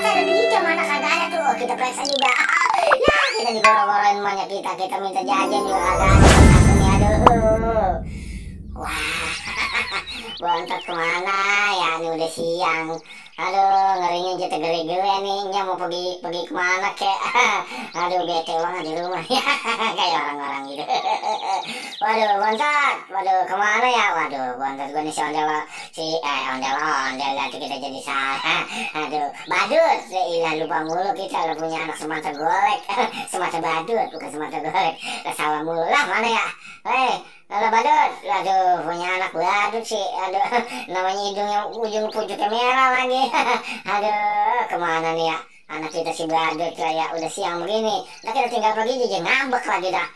masa ada duit mana kagak ada tuh. Kita periksa juga. Ya kita digorong-gorongin banyak kita minta jajan juga kagak ada. Langsungnya aduh. Wah, bontot kemana ya? Ini udah siang. Aduh, ngerinya kita gere-gere nih. Mau pergi kemana kek? Aduh, bete banget di rumah. Kayak orang-orang gitu. Waduh, bontot. Waduh, kemana ya? Waduh, bontot gue nih ondel nanti kita jadi salah. Aduh, badut. Ilah lupa mulu kita punya anak semata golek. Semata badut, bukan semata golek. Salah mulu lah, mana ya? Halo badut, aduh punya anak badut sih, aduh namanya hidungnya ujung pucuknya merah lagi. Aduh kemana nih ya anak kita si badut lah ya, udah siang begini. Nah kita tinggal pergi aja ngambek lagi dah.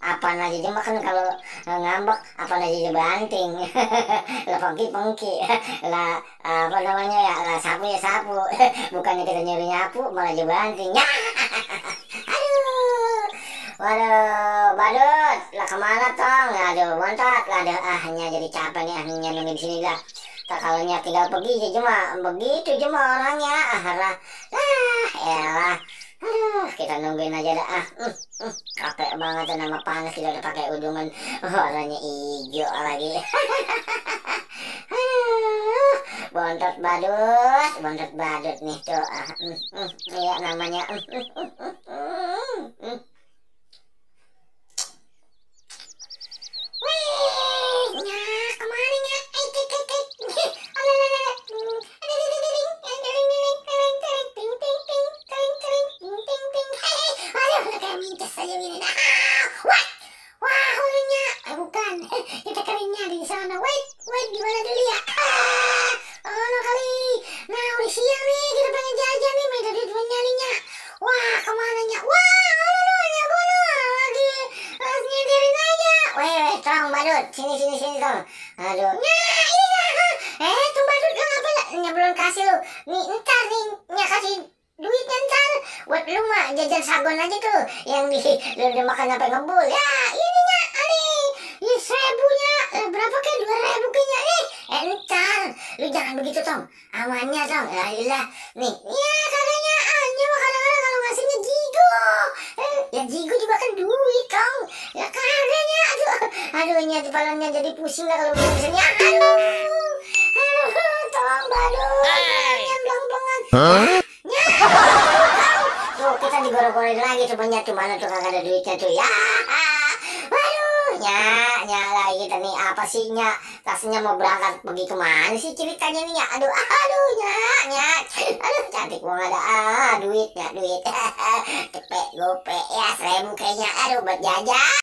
Apaan aja jema kan kalau ngambek apaan aja banting. Lah pengki lah apa namanya ya, lah sapu ya sapu. Bukannya kita nyuri nyapu malah aja banting. Waduh, badut, lah kemana tong? Aduh, bontot, aduh, hanya jadi capek nih, hanya nunggu di sini dah. Tak kalaunya tinggal pergi aja cuma begitu cuma orangnya, elah, aduh, kita nungguin aja dah. Capek banget nama panas kita udah pakai udungan, warnanya hijau lagi. Bontot badut nih tuh, iya namanya. Kita keringnya di sana. Wait, gimana dulu ya? Oh kali. Nah udah siang nih, kita pengen jajan nih, minta duit nyarinya. Wah kemana nya? Wah, nya gono lagi nyedirin aja. Weh, tong badut, sini tong. Aduh, tuh badut lu ngapa belum kasih lu? Nih ntar nih, kasih duitnya ntar. Buat lu mah jajan sagon aja tuh, yang lu udah makan sampai ngebul. Ya, ininya, ini 1.000-nya, berapa kayak 2.000 kayaknya nih. Ntar, lu jangan begitu tong, amannya tong. Ya ilah, nih, ya kagaknya mah kadang-kadang kalau ngasihnya jigo. Ya jigo juga kan duit tong. Ya kagaknya, aduh, kepalanya jadi pusing dah kalau misalnya. Aduh, tong badut, nyamblang banget. Tuh kita digorong-gorongin lagi semuanya tuh, mana tuh kagak ada duitnya tuh ya. Waduh, nya lagi kita nih apa sih nya, tasnya mau berangkat pergi kemana sih ceritanya nih ya. Aduh nya aduh cantik banget ada duit cepet gope ya 1.000 kayaknya, aduh buat jajan.